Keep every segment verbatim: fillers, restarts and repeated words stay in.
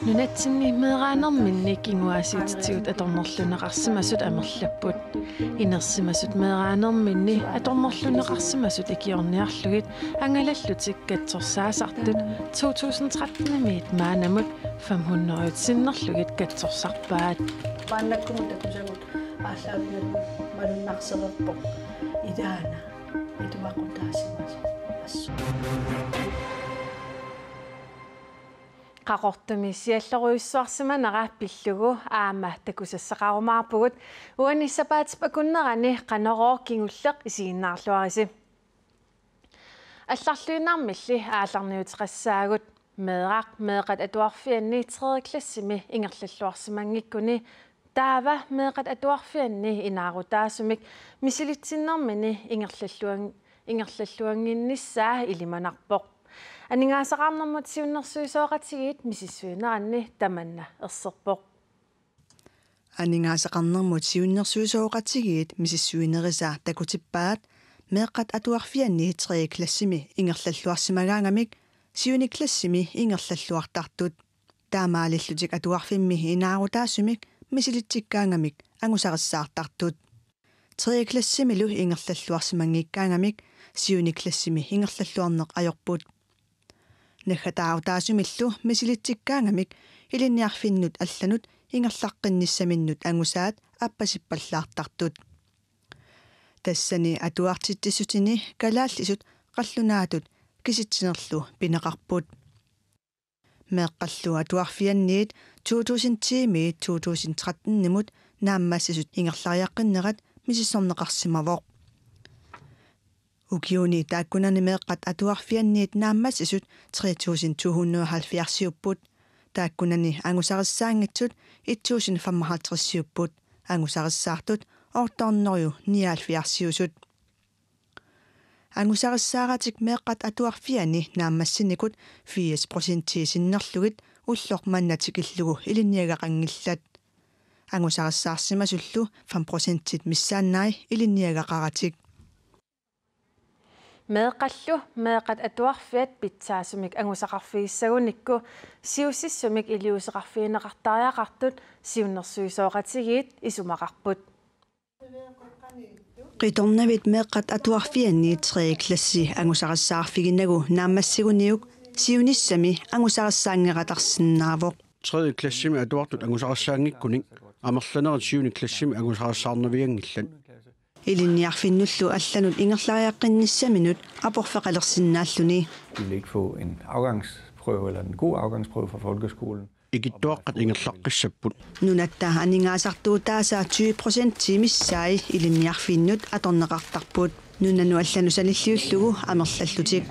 Nunatsinni meeraanerminni kinguaassiuutitigut atornerlunneqarsimasut amerlapput. Inersimasut meeraanerminni atornerlunneqarsimasut ikiorniarlugit angalallutik katsorsaasartut to tusind tretten-imiit maannamut fem hundrede sinnerlugit katsorsarpaat. Maannakkumut takusagut aallaavigalugu malunnarsereerpoq ilaana atuaqutaasimasoq assut. Qaqortumi siallorujussuarsimanera pillugu aamma takusassaqarumaarpugut, uani sapaatip akunnerani Qanorooq kingulleq isiginnaarluarisi. Allarluinnarmilli aallarniuteqassaagut. Meeraq meeqqat atuarfianni tredje klassimi ingerlalluarsimanngikkuni taava meeqqat atuarfianni inaarutaasumik misilitsinnermini ingerlalluan-, ingerlalluannginnissaa ilimanarpoq. Aningaasaqarnermut siunnersuisoqatigiit misissuineranni tamanna erserpoq. Aningaasaqarnermut siunnersuisoqatigiit misissuinerisa takutippaat meeqqat atuarfianni tredje klassimi ingerlalluarsimagaangamik syvende klassimi ingerlalluartartut. Taamaalillutik atuarfimmi inaarutaasumik misilitsikkaangamik angusarissaartartut. Tredje klassimilu ingerlalluarsimanngikkaangamik syvende klassimi ingerlalluarneq ajorput. Naggataarutaasumillu misilitsikkaangamik ilinniarfinnut allanut ingerlaqqinnissaminnut angusaat appasippallaartartut. Tassani atuartitsissutini kalaallisut qallunaatut kisitsinerlu pineqarput. Meeqqallu atuarfianniit to tusind ti-miit to tusind tretten-imut naammassisut ingerlariaqqinnerat misissorneqarsimavoq. Ukiuni taakkunani meeqqat atuarfianniit naammassisut tre tusind to hundrede og halvfjerds-iupput. Taakkunani angusarissaanngitsut et tusind femoghalvtreds-iupput. Angusarissaartut otte hundrede nioghalvfjerds-iusut. Angusarissaaratik meeqqat atuarfianni naammassinikut firs procentii sinnerlugit ulloq manna tikillugu ilinniagaqanngillat. Angusarissaarsimasullu fem procentit missaannai ilinniagaqaratik. Meeqqallu meeqqat atuarfiat pitsaasumik angusaqarfigissagunikku siusissumik iliuuseqarfigineqartariaqartut siunnersuisoqatigiit isumaqarput. Qitornavit meeqqat atuarfianni tredje klassi angusarissaarfiginagu naammassiguniuk siunissami angusarissaanngeratarsinnaavoq. Tredje klassimi atuartut angusarissaanngikkunik amerlanerit syvende klassimi angusarissaarnavianngillat. Ilinniarfinnullu allanut ingerlariaqqinnissaminut aporfeqalersinnaalluni. De vil ikke få en afgangsprøve eller en god afgangsprøve fra folkeskolen. Ikittuaqqat ingerlaqqissapput. Nunatta aningaasartuutaasa tyve procentii missaai ilinniarfinnut atorneqartarput. Nunanut allanut sanilliullugu amerlallutik.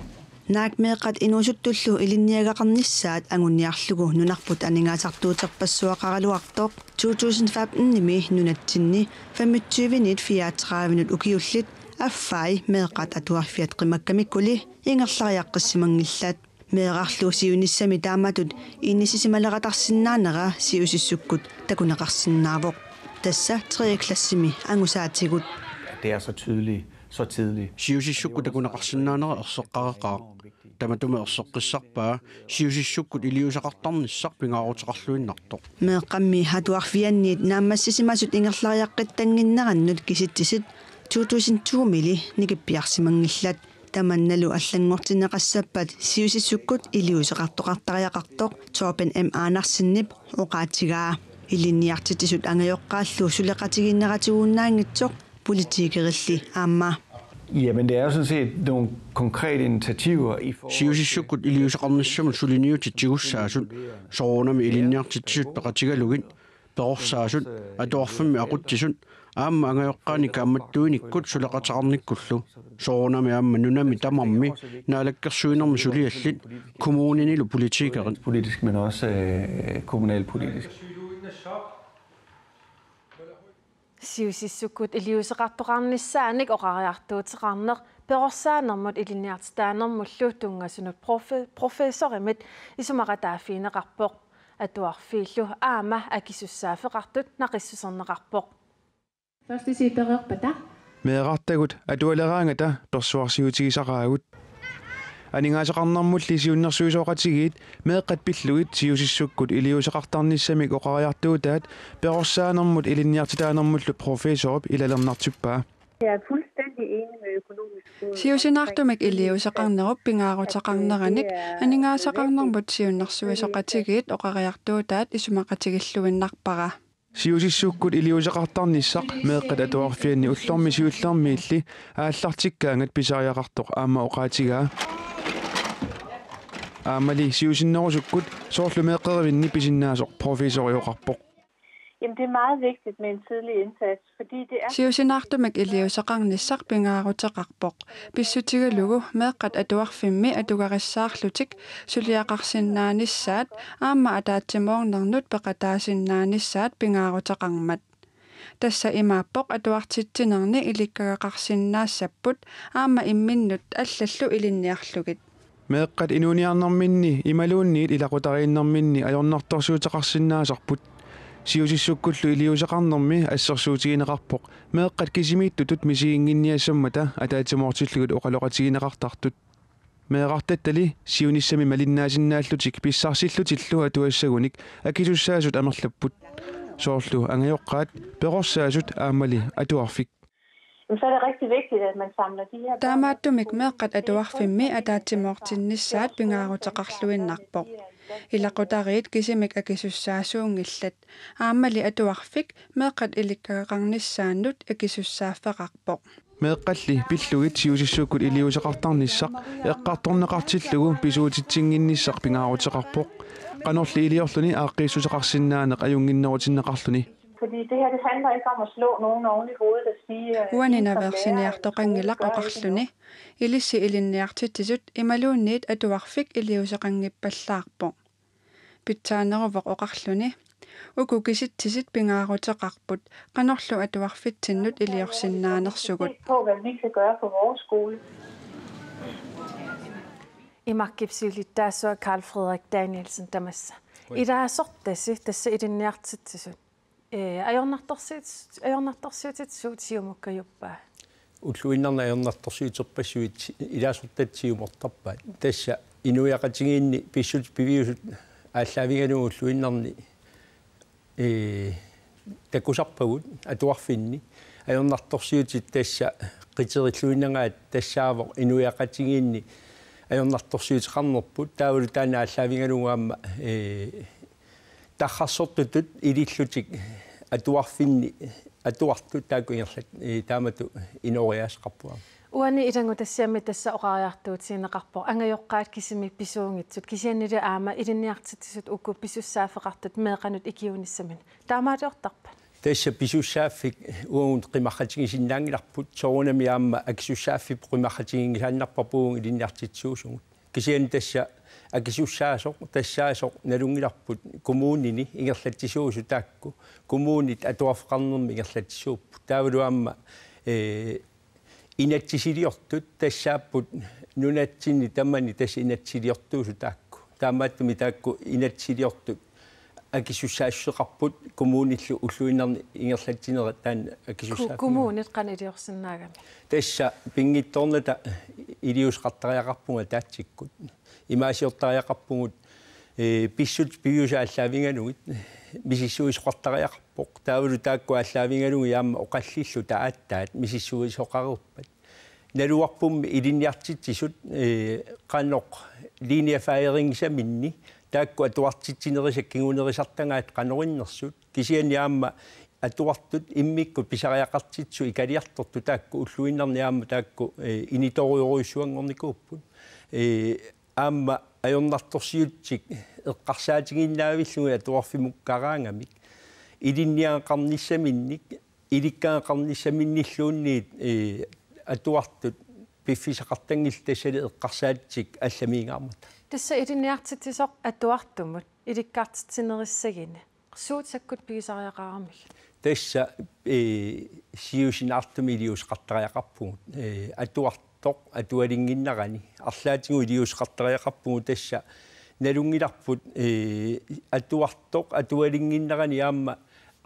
Naak meeqqat inuusuttullu ilinniagaqarnissaat anguniarlugu nunarput aningaasartuuterpassuaqaraluartoq to tusind femten-imi nunatsinni femogtyve-nit fireogtredive-nut ukiullit affai meeqqat atuarfiat qimakkamikkuli ingerlariaqqissimanngillat. Meerarlu siunissami taamatut inissisimaleratarsinnaanera siusissukkut takuneqarsinnaavoq. Tassa tredje klassimi angusaatigut. Det er så tydeligt, så tidligt. Siusissukkut takuneqarsinnaanera erseqqareqaaq. Tamatuma erseqqissarpaa siusissukkut iliuuseqartarnissaq pingaaruteqarluinnartoq. Meeqqammi atuarfianniit naammassisimasut ingerlariaqqittannginnerannut kisitsisit to tusind to-mili nikippiarsimanngillat. Tamannalu allanngortinneqassappat siusissukkut iliuuseqartoqartariaqartoq Torben M. Andersenip oqaatigaa. Ilinniartitsisut angajoqqaallu suleqatigiinneratiguunnaanngitsoq politikerilli aamma. Jamen, det er jo sådan set nogle konkrete initiativer i forhold til... Siusissukkut iliuuseqarnissamut suliniutit tigussaasut, soorunami ilinniartitsisut peqatigalugit, perorsaasut, atuarfimmi aqutsisut, aamma angajoqqaani kaammattuinikkut suleqateqarnikkullu. Soorunami aamma nunami tamarmi naalakkersuinermi suliallit, kommuninilu politikerit. Politisk, men også, øh, kommunalpolitisk. Siusissukkut iliuuseqartoqarnissaanik oqariartuuteqarneq perorsaanermut ilinniartitaanermullu tunngasunut profe-, professorimit isumaqataaffigineqarpoq. Atuarfiillu aamma akisussaaffeqartut naqissuserneqarpoq. Første C-pereerpata Meerartagut atualeraangata persuarsiutigisaqaagut. Aningaasaqarnermulli siunnersuisoqatigiit meeqqat pillugit siusissukkut iliuuseqartarnissamik oqariartuutaat perorsaanermut ilinniartitaanermullu professorip ilalernartippaa. Jeg er fuldstændig enig med Økonomisk Råd. Siusinaartumik iliuuseqarnerup pingaaruteqarneranik aningaasaqarnermut siunnersuisoqatigiit oqariartuutaat isumaqatigilluinnarpara. Siusissukkut iliuuseqartarnissaq meeqqat atuarfianni ullormi siullermiilli aallartikkaangat pisariaqartoq aamma oqaatigaa. Aammali siusinnerusukkut soorlu meeqqerivinni pisinnaasoq professori oqarpoq. Jamen, det er meget vigtigt med en tidlig indsats, fordi det er... Siusinaartumik iliuuseqarnissaq pingaaruteqarpoq. Pissutigalugu meeqqat atuarfimmi atugarissaarlutik suliaqarsinnaanissaat aamma ataatsimoornernut peqataasinnaanissaat pingaaruteqarmat. Tassa imaappoq atuartitsinerni ilikkagaqarsinnaassapput aamma imminnut allallu ilinniarlugit. Meeqqat inuuniarnerminni imaluunniit ilaqutariinnerminni ajornartorsiuteqarsinnaasarput. Siusissukkullu iliuuseqarnermi assersuutigineqarpoq meeqqat kisimiittutut misiginnginniassammata ataatsimoortillugit oqaloqatigineqartartut. Meerartattali siunissami malinnaasinnaallutik pissarsillutillu atuassagunik akisussaasut amerlapput. Soorlu angajoqqaat, perorsaasut aammali atuarfik. Jamen, så er det rigtig vigtigt, at man samler de her børn op. Taamaattumik meeqqat atuarfimmi ataatsimoortinnissaat pingaaruteqarluinnarpoq. Ilaqutariit kisimik akisussaasuunngillat. Aammali atuarfik meeqqat ilikkagaqarnissaannut akisussaaffeqarpoq. Meeqqalli pillugit siusissukkut iliuuseqartarnissaq eqqartorneqartillugu pisuutitsinnginnissaq pingaaruteqarpoq. Qanorli iliorluni aaqqiissuteqarsinnaaneq ajunnginnerutinneqarluni. Fordi det her, det handler ikke om at slå nogen oven i hovedet og sige, øh, uani naveersiniartoqanngilaq oqarluni. Ilissi ilinniartitsisut imaluunniit atuarfik iliuuseqanngippallaarpoq. Pitsaaneruvoq oqarluni: Uku kisitsisit pingaaruteqarput, qanorlu atuarfitsinnut iliorsinnaanersugut. Se på, hvad vi kan gøre på vores skole. Imakkip siulittaasua Karl Frederik Danielsen tamassa. Ilaasortasi tassa ilinniartitsisut. Ee, ajornartorsiut-, ajornartorsiutit suut siumukkajuppaa? Ulluinnarni ajornartorsiuterpassuit ilaasortat siumortarpaat. Tassa inuiaqatigiinni pissutsit piviusut aallaavigalugu ulluinnarni, ee, takusarpagut atuarfinni. Ajornartorsiutit tassa qiterilluinnagaat tassaavoq inuiaqatigiinni ajornartorsiuteqarnerput. Taavalu taanna aallaavigalugu aamma, ee, tarrarsortutut ilillutik atuarfinni atuartut taakku ingerlat-, ee, taamatut inooriaaseqarput aamma. Uani ilanngutassiami tassa oqariartuutigineqarpoq angajoqqaat kisimik pisuunngitsut, kisiannili aamma ilinniartitsisut uku pisussaaffeqartut meeqqanut ikiuunissaminnik. Taamaaliortarpat? Tassa pisussaaffik uagut qimarratigisinnaanngilarput, soorunami aamma akisussaaffipput qimarratiginngisaannarparput uagut ilinniartitsisuusugut. Kisianni tassa akisussaasoq tassaasoq nalunngilarput kommunini ingerlatsisuusut taakku. Kommunit atuarfeqarnermi ingerlatsisuupput. Taavalu aamma, ee, inatsisiliortut tassaapput nunatsinni tamani tassa inatsisiliortuusut taakku. Taamaattumik taakku inatsisiliortut akisussaassuseqarput kommunillu ulluinnarni ingerlatsinerat taanna akisussaaffik. Ku-, kommunit qanoq iliorsinnaagamik? Tassa pinngitsoornata iliuuseqartariaqarpugut ataatsikkut. Imaasiortariaqarpugut, ee, pissutsit piviusut aallaavigalugit misissuisoqartariaqarpoq. Taavalu taakku aallaavigalugit aamma oqallilluta aatsaat misissuisoqareerpat. Naluarpummi ilinniartitsisut, ee, qanoq linjefagerinngisaminni taakku atuartitsinerisa kingunerisartagaat qanoq innersut. Kisianni aamma atuartut immikkut pisariaqartitsisut ikaliartortut taakku ulluinnarni aamma taakku, ee, initoorujorujussuanngornikuupput. Ee, aamma ajornartorsiutit eqqarsaatigiinnaavillugit atuarfimukkaraangamik ilinniagaqarnissaminnik, ilikkagaqarnissaminnilluunniit, ee, atuartut piffissaqartanngillat tassali eqqarsaatitik allamiigaarmata. Tassa ilinniartitsisoq atuartumut ilikkartitsinerissaguni suut sakkut pigisariaqaramigit? Tassa, ee, siusinaartumik iliuuseqartariaqarpugut. Ee, atuartoq atualinnginnerani arlaatigut iliuuseqartariaqarpugut, tassa nalunngilarput, ee, atuartoq atualinnginnerani aamma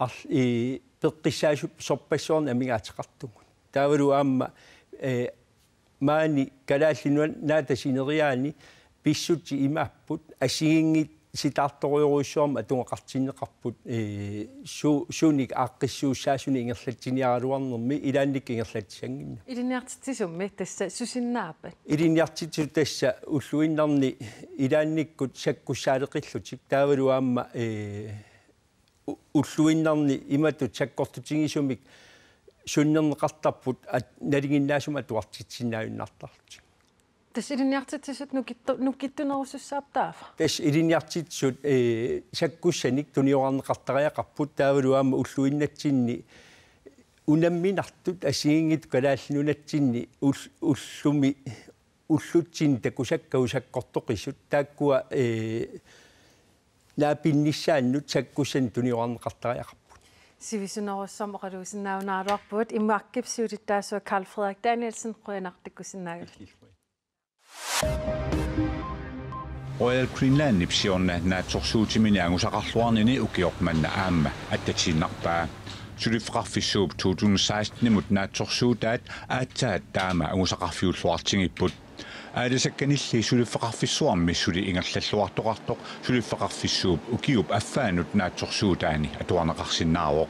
arl-, ee, peqqissaasut sorpassuarnik amigaateqartugut. Taavalu aamma, eh, maani Kalaallit Nunaata sineriaani pissutsit imaapput, assigiinngit- sitaartorujorujussuarmik atugaqartinneqarput, eh, su-, sunik aaqqissuussaasunik ingerlatsiniaraluarnermi ilaannikkut ingerlatsisannginnami. Ilinniartitsisummi tassa susinnaappat? Ilinniartitsisut tassa ulluinnarni ilaannikkut sakkussaaleqillutik taavalu aamma, eh, u-, ulluinnarni imatut sakkortutigisumik sunnerneqartarput at-, nalinginnaasumik atuartitsisinnaajunnaartarlutik. Tassa ilinniartitsisut nukittu-, nukittunerusussaapput taava? Tassa ilinniartitsisut, eh, sakkussanik tuniorarneqartariaqarput taavalu aamma ulluinnatsinni unamminartut assigiinngitsut Kalaallit Nunatsinni ul-, ullumi, ullutsinni takusakkagut sakkortoqisut taakkua, eh, naapinnissaannut sakkussanik tuniorarneqartariaqarput. Sivisunerusumik oqaluusinnaajunnaaraluarpugut, immaqqipput siulittaasua Karl Frederik Danielsen, qujanaq takkussinnaagallit. Royal Greenlandip siorna naatsorsuutimini angusaqarluarnini ukioq manna aamma attatiinnarpaa. Suliffeqarfissuup to tusind seksten-imut naatsorsuutaat aatsaat taama angusaqarfiulluartigipput. Aalisakkanilli suliffeqarfissuarmi suli ingerlalluartoqartoq suliffeqarfissuup ukiup affaanut naatsorsuutaani atuarneqarsinnaavoq.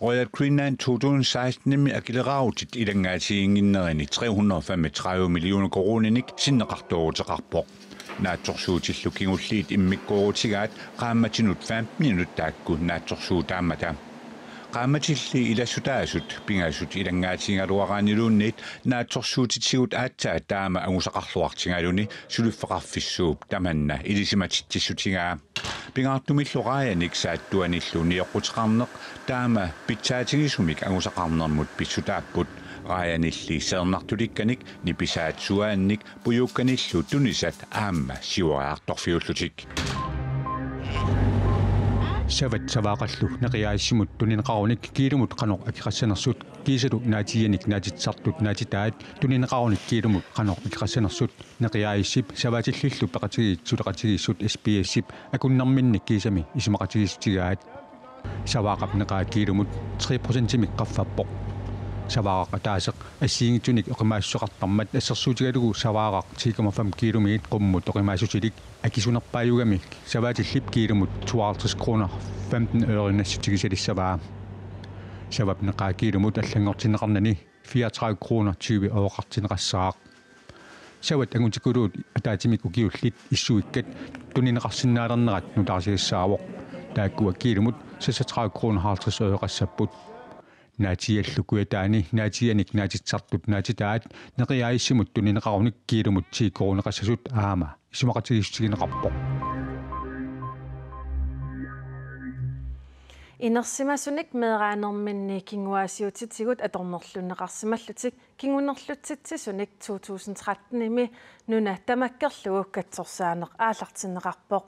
Royal Greenland to tusind seksten-imi akileraarutit ilanngaatiginnginnerini tre hundrede femogtredive millioner koruuninik sinneqartooruteqarpoq. Naatsorsuutillu kingulliit immikkoorutigaat qaammatinut femteninut taakku naatsorsuutaammata. Qaammatilli ilassutaasut pingasut ilanngaatigigaluaraanniluunniit naatsorsuutitigut aatsaat taama angusaqarluartigaluni suliffeqarfissuup tamanna ilisimatitsissutigaa. Pingaartumillu raajanik saattuanillu nioqquteqarneq taama pitsaatigisumik angusaqarnermut pissutaapput. Raajanilli seernartulikkanik, nipisaat suaannik, pujuukkanillu tunisat aamma siuariartorfiullutik. Savat savaaqallu neqiaassimut tunineqarunik kiilumut qanoq akeqassanersut kiisalu naatiianik naatitsisartut naatitaat tunineqarunik kiilumut qanoq akeqassanersut neqiaasip savaatillillu peqatigiit suleqatigiissut S B S-ip akunnerminni kiisami isumaqatigiissutigaat. Savaaqap neqaa kiilumut tre procentimik qaffappoq. Savaaraq ataaseq assigiinngitsunik oqimaassuseqartarmat assersuutigalugu savaaraq ti komma fem kiilumiit qummut oqimaassusilik akisunerpaajugami savaatillip kiilumut tooghalvtreds kroner femten øreinnassutigisalissavaa. Savap neqaa kiilumut allanngortinneqarnani fireogtredive kroner tyve øreqartinneqassaaq. Savat angutikuluut ataatsimik ukiullit issuikkat tunineqarsinnaalernerat nutaarsiassaavoq. Taakkua kiilumut seksogtredive kroner halvtreds øreqassapput. Naatiiallu Kujataani naatiianik naatitsisartut naatitaat neqiaassimut tunineqarunik kiilumut ti kroneqassasut aamma isumaqatigiissutigineqarpoq. Inersimasunik meeraanerminni kinguaassiuutitigut atornerlunneqarsimallutik kingunerlutsitsisunik to tusind tretten-imi nuna tamakkerlugu katsorsaaneq aallartinneqarpoq.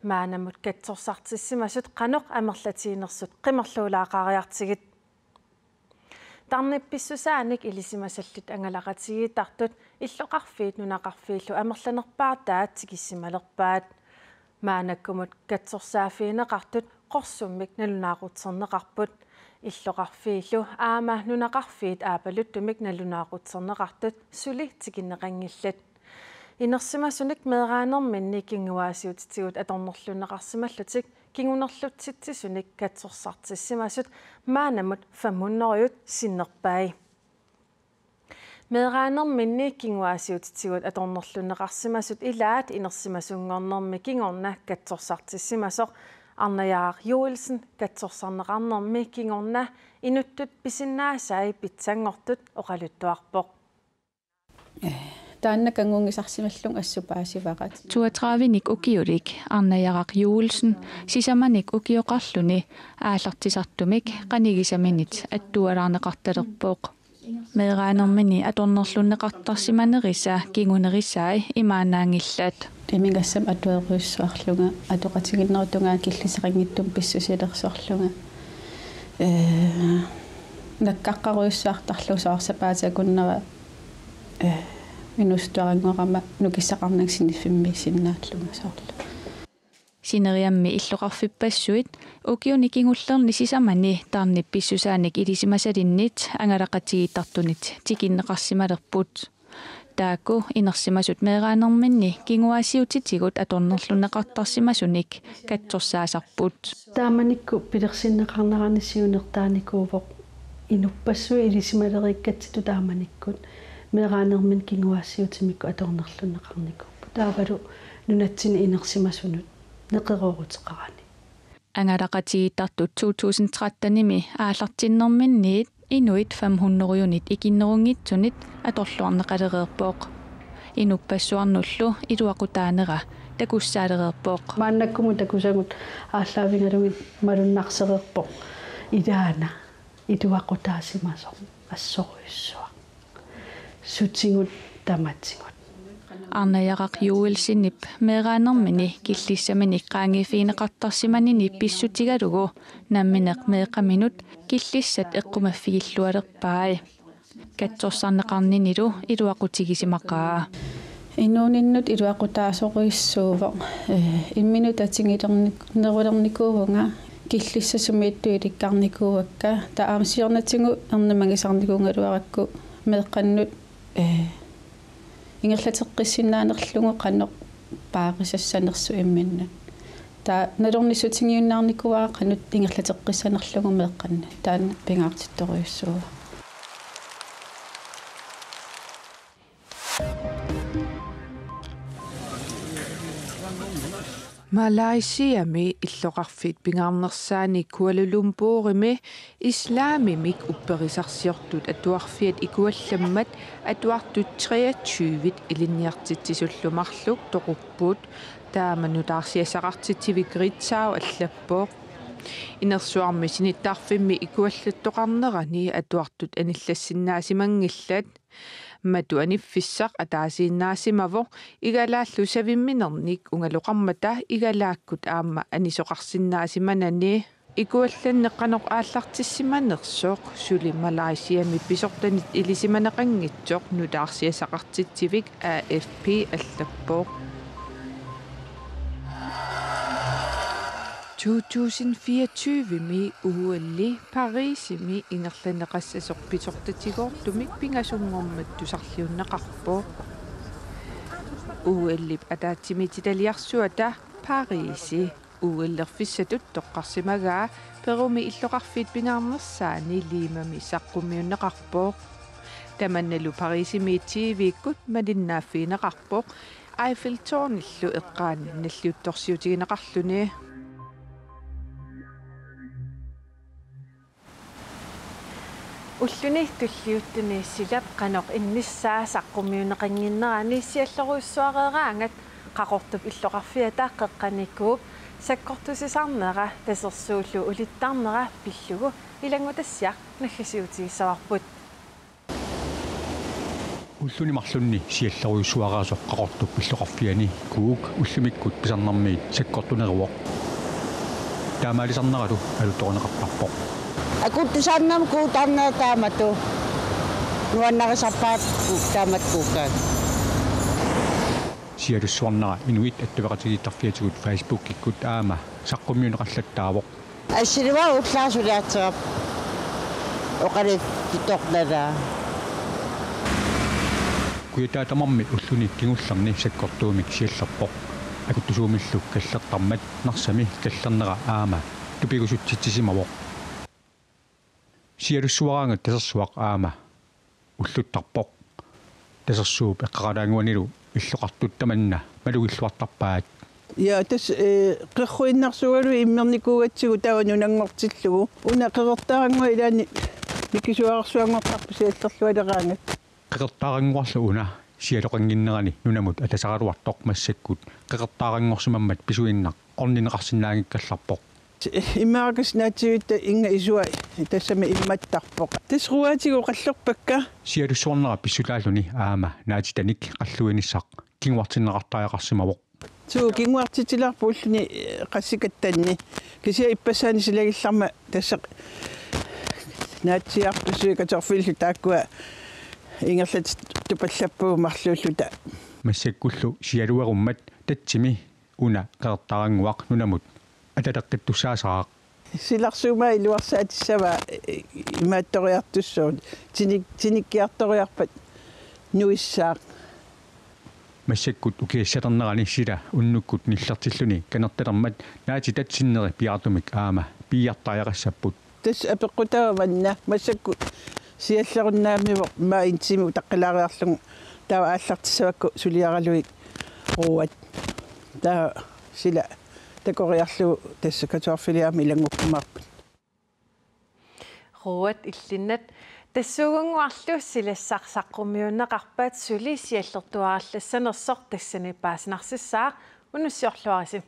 Maannamut katsorsartissimasut qanoq amerlatiginersut qimerluulaaqaariartigit. Tarnippissusaanik ilisimasallit angalaqatigiittartut illoqarfiit nunaqarfiillu amerlanerpaartaat tikissimalerpaat. Maannakkumut katsorsaaffigineqartut qorsummik nalunaaqutserneqarput. Illoqarfiillu aamma nunaqarfiit aappaluttumik nalunaaqutserneqartut suli tikinneqanngillat. Inersimasunik meeraanerminni kinguaassiuutitigut atornerlunneqarsimallutik kingunerlutsitsisunik katsorsartissimasut maannamut fem hundrede sinnerpai. Meeraanerminni kinguaassiuutitigut atornerlunneqarsimasut ilaat inersimasunngornermi kingorna katsorsartissimasoq Arnajaraq Joelsen katsorsarneqarnermi kingorna inuttut pisinnaasai pitsanngortut oqaluttuarpoq. Taanna kanngunngisarsimallunga assut paasivara. Toogtredivenik ukiulik Arnajaraq Joelsen sisamanik ukioqarluni aallartisartumik qanigisaminit attualaarneqartalerpoq. Meeraanermini atornerlunneqartarsimanerisa kingunerisai imaannaanngillat. Imigassamik atuerujussuarlunga atoqatigiinnerup tungaa killiseqanngitsumik pissusilersorlunga. Ee, nakkaqqarujussuartarlugu soorlu sapaatip akunnera, ee, inuusuttuaranngorama nukissaqarnanga siniffimmiissinnaallunga soorlu. Sineriammi illoqarfippassuit ukiuni kingullerni sisamani tarnip pissusaanik ilisimasalinnit angalaqatigiittartunit tikinneqarsimalerput. Taakku inersimasut meeraanerminni kinguaassiuutitigut atornerlunneqartarsimasunik katsorsaasarput. Taamanikkut pilersinneqarnerani siunertaanikuuvoq inuppassuit ilisimaleriikkatsitut taamanikkut meeraanerminni kinguaassiuutimikkut atornerlunneqarnikuupput. Taavalu nunatsinni inersimasunut neqerooruteqarani. Angalaqatigiittartut to tusind tretten-imi aallartinnerminniit inuit fem hundrede-unit ikinnerunngitsunit atorluarneqalereerpoq. Inuppassuarnullu iluaqutaanera takussaalereerpoq. Maannakkumut takusagut aallaavigalugit malunnarsereerpoq ilaana iluaqutaasimasoq assorujussuaq. Sutigut tamatigut. Arnajaraq Joelsenip meeraanermini killissaminik qaangiiffigineqartarsimanini pissutigalugu nammineq meeqqaminut killissat eqqumaffigillualerpai. Katsorsarneqarninilu iluaqutigisimaqaa. Inuuninnut iluaqutaasorujussuuvoq, ee, imminut atigilernik-, nerulernikuuvunga killissat sumiittut ilikkarnikuuakka, taava aamma siornatigut ernumagisarnikuugaluarakku meeqqannut, ee, ingerlateqqissinnaanerlugu qanoq paarisassanersut imminnut. Taava nalornissutigiunnaarnikuuara qanoq ingerlateqqissanerlugu meeqqannut. Taanna pingaartittorujussuuara. Malaysiami illoqarfiit pingaarnersaanni Kuala Lumpurimi islamimik upperisarsiortut atuarfiat ikuallammat atuartut treogtyve ilinniartitsisullu marluk toqupput. Taama nutaarsiassaqartitsivik Ritzau allappoq. Inersuarmi sinittarfimmi ikuallattoqarnerani atuartut anillassinnaasimanngilat. Matu aniffissaq ataasiinnaasimavoq igalaallu saviminernik ungaloqarmata igalaakkut aamma anisoqarsinnaasimanani. Ikuallanneq qanoq aallartissimanersoq suli Malaysiami pisortanit ilisimaneqanngitsoq nutaarsiassaqartitsivik A F P allappoq. To tusind fireogtyve-mi O L-i Parisimi ingerlanneqassasoq pisortatigoortumik pingasunngormat tusarliunneqarpoq. O L-ip ataatsimiititaliarsuata Parisi O L-erfissatut toqqarsimagaa Perumi illoqarfiit pingaarnersaanni Limami saqqummiunneqarpoq. Tamannalu Parisimi T V-kkut malinnaaffigineqarpoq Eiffeltårnillu eqqaani nalliuttorsiutigineqarluni. Ulluni tulliuttuni silap qanoq innissaa saqqummiunneqannginnerani siallerujussuareeraangat Qaqortup illoqarfiata qeqqanikuup sakkortusisarnera Tasersuullu ulittarnera pillugu ilanngutassiaq naggasiutigissavarput. Ulluni marlunni siallerujussuaraasoq Qaqortup illoqarfiani Kuuk ullumikkut pisarnermiit sakkortuneruvoq. Taamaalisarneralu aluttorineqartarpoq. Akuttusarnermut Kuutarneq taamatut. Nuannarisarpaat Kuuk taamatut Kuukkaat. Sialussuarnera Inuit Attaveqatigiittarfiatigut Facebookikkut aamma saqqummiunneqallattaavoq. Assilua ullaaq suliartigaarput. Oqaluttutornalaa. Kujataa tamarmi ulluni kingullerni sakkortuumik siallerpoq. Akuttusuumillu kallertarmat Narsami kallernera aamma tupigusutsitsisimavoq. Sialussuaraangat Tasersuaq aamma ulluttarpoq. Tasersuup eqqaqalaannguanilu illoqartut tamanna malugilluartarpaat. Ja, tassa, eh, qerruinnarsuugaluit immernikuugatsigu taava nunanngortillugu. Una qeqertaarannguaq ilaanni mikisuararsuanngortarpoq siallerlualeraangat. Qeqertaaranngorlu una sialoqannginnerani nunamut atasaraluartoq massakkut qeqertaaranngorsimammat pisuinnaq orninneqarsinnaanngikkallarpoq. Immaqa naatsiivitta inga isua tassami immattarpoq. Tassa ruaatigut oqallerpakka. Sialussuarnera pissutaalluni aamma naatitanik qalluinissaq kinguartinneqartariaqarsimavoq. Suu, kinguartitsilaarpoq ulluni, eh, qassikattanni. Kisianni ippassaani silagillarma tassa naatsiiarpassuit kartoffelit taakkua ingerlatit tupallappagut marluulluta. Massakkullu sialuarummat tatsimi una Qeqertarannguaq nunamut ataleqqittussaasaraq. Silarsuummat iluarsaatissavaa imaattoriartussuugut, tinik-, tinikkiartoriarpat nuissaaq. Massakkut ukiassalernerani sila unnukkut nillertilluni kanertalermat naatitat sinneri piaartumik aamma piiartariaqassapput. Tassa apeqqutaavoq manna massakkut siallerunnaammivoq, maa intimi utaqqilaariarlugu taava aallartissavakka suliaralugit Roat. Taava sila takoriarlugu tassa kartoffiliaamik ilanngukkumaarput. Roat illinnat tassuugunnguarlu silassaq saqqummiunneqarpat suli siallertuarallassanersoq tassani paasinarsissaaq, unnussiorluarisi.